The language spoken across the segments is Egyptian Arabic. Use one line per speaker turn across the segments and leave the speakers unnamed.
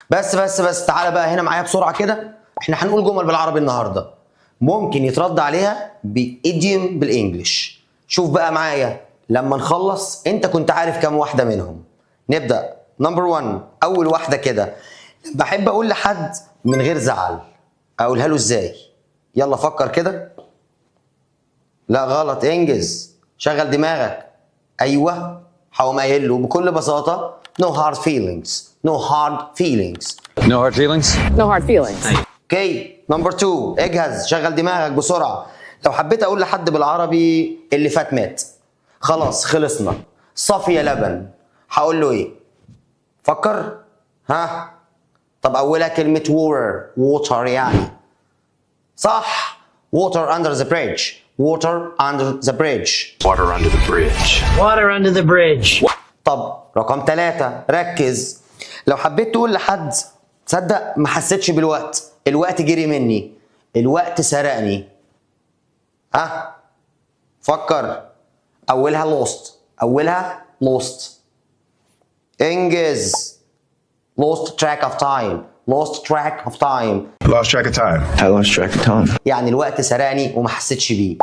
بس بس بس، تعالى بقى هنا معايا بسرعة كده. احنا هنقول جمل بالعربي النهارده ممكن يترد عليها ب idiom بال English. شوف بقى معايا لما نخلص انت كنت عارف كام واحدة منهم. نبدا number 1، اول واحدة كده، بحب اقول لحد من غير زعل، اقولها له ازاي؟ يلا فكر كده. لا غلط، انجز، شغل دماغك. ايوه، هقوم قايل له بكل بساطة no hard feelings، no hard feelings.
No hard feelings?
No hard feelings.
okay، number 2، اجهز، شغل دماغك بسرعه. لو حبيت اقول لحد بالعربي اللي فات مات، خلاص خلصنا، صافي يا لبن، هقول له ايه؟ فكر، ها. طب اولها كلمة water، water يعني، صح، water under the bridge، water under the bridge.
Water under the bridge.
Water under the bridge.
طب رقم 3، ركز. لو حبيت تقول لحد تصدق ما حسيتش بالوقت، الوقت جري مني، الوقت سرقني، ها، فكر. اولها lost، اولها lost، انجز. lost track of time، lost track of time.
Lost track of time.
I lost track of time.
يعني الوقت سرقني وما حسيتش بيه.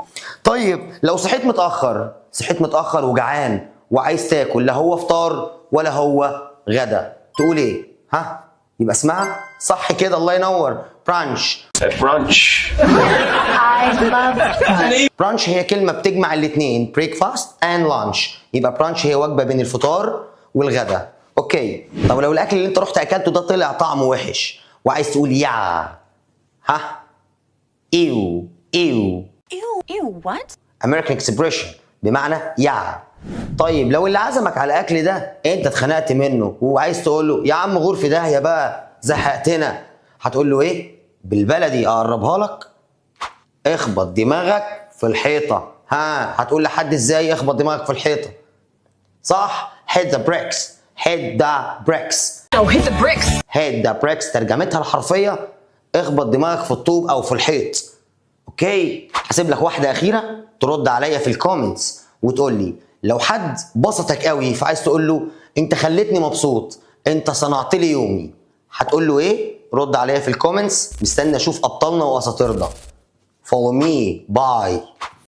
طيب لو صحيت متاخر، صحيت متاخر وجعان وعايز تاكل، لا هو فطار ولا هو غدا، تقول ايه؟ ها، يبقى اسمها صح كده، الله ينور، brunch.
Brunch.
I love brunch.
brunch هي كلمة بتجمع الاثنين، breakfast and lunch. يبقى brunch هي وجبة بين الفطار والغدا. okay، طب لو الاكل اللي انت رحت اكلته ده طلع طعمه وحش وعايز تقول يا، ها، ew، ew.
Ew, ew, what?
American expression بمعنى يا. طيب لو اللي عزمك على الاكل ده انت اتخنقت منه وعايز تقول له يا عم غور في داهية بقى، زهقتنا، هتقول له ايه؟ بالبلدي اقربها لك، اخبط دماغك في الحيطه. ها، هتقول لحد ازاي اخبط دماغك في الحيطه؟ صح، hit the bricks، hit the bricks.
Oh, hit the bricks.
hit the bricks ترجمتها الحرفية اخبط دماغك في الطوب او في الحيط. okay، هسيب لك واحدة اخيره، ترد عليا في ال comments وتقول لي لو حد بسطك قوي فعايز تقول له انت خليتني مبسوط، انت صنعت لي يومي، هتقول له ايه؟ رد عليا في ال comments، مستني اشوف ابطالنا واساطيرنا. follow me، bye.